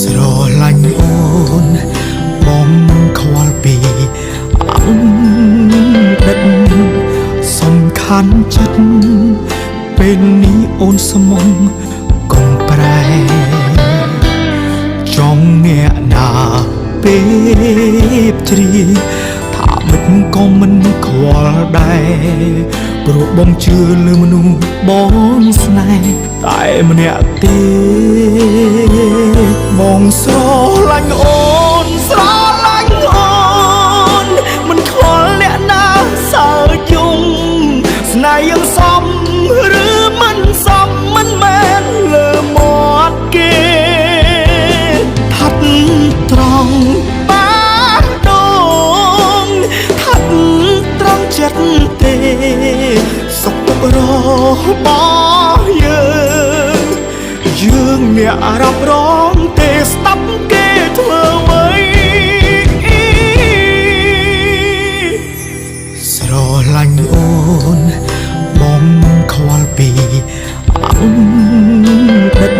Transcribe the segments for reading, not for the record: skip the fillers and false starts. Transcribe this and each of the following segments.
ស្រឡាញ់អូនបងមិនខ្វល់ពីអង្គដិតសំខាន់ចិត្តពេលនេះអូនស្មងកុំប្រែចង់អ្នកណាពេលជ្រាថាមិនក៏មិនខ្វល់ដែរព្រោះបងជឿលើមនុស្សបងស្នេហ៍តែម្នាក់ទេបងស្រឡាញ់អូនស្រឡាញ់អូនមិនខ្វល់អ្នកណាសើចយំស្នេហ៍យើងសមឬមិនសមមិនមែនលើមាត់គេ ថាត់ត្រង់បាដងថាត់ត្រង់ចិត្តទេសុខទុក្ខរបស់យើងយើងអ្នករ៉ាប់រងទេស្ដាប់គេធ្វើអ្វីស្រឡាញ់អូនបងមិនខ្វល់ពីអង្គដិត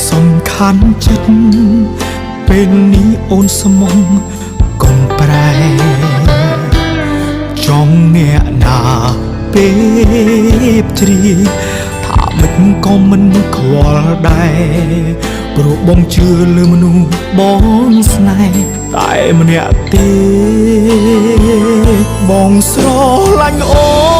សំខាន់ចិត្តពេលនេះអូនស្មងកុំប្រែចង់អ្នកណាពេលជ្រាថាមិនក៏មិនខ្វល់ដែរព្រោះបងជឿលើមនុស្សបងស្នេហ៍តែម្នាក់ទេបងស្រឡាញ់អូ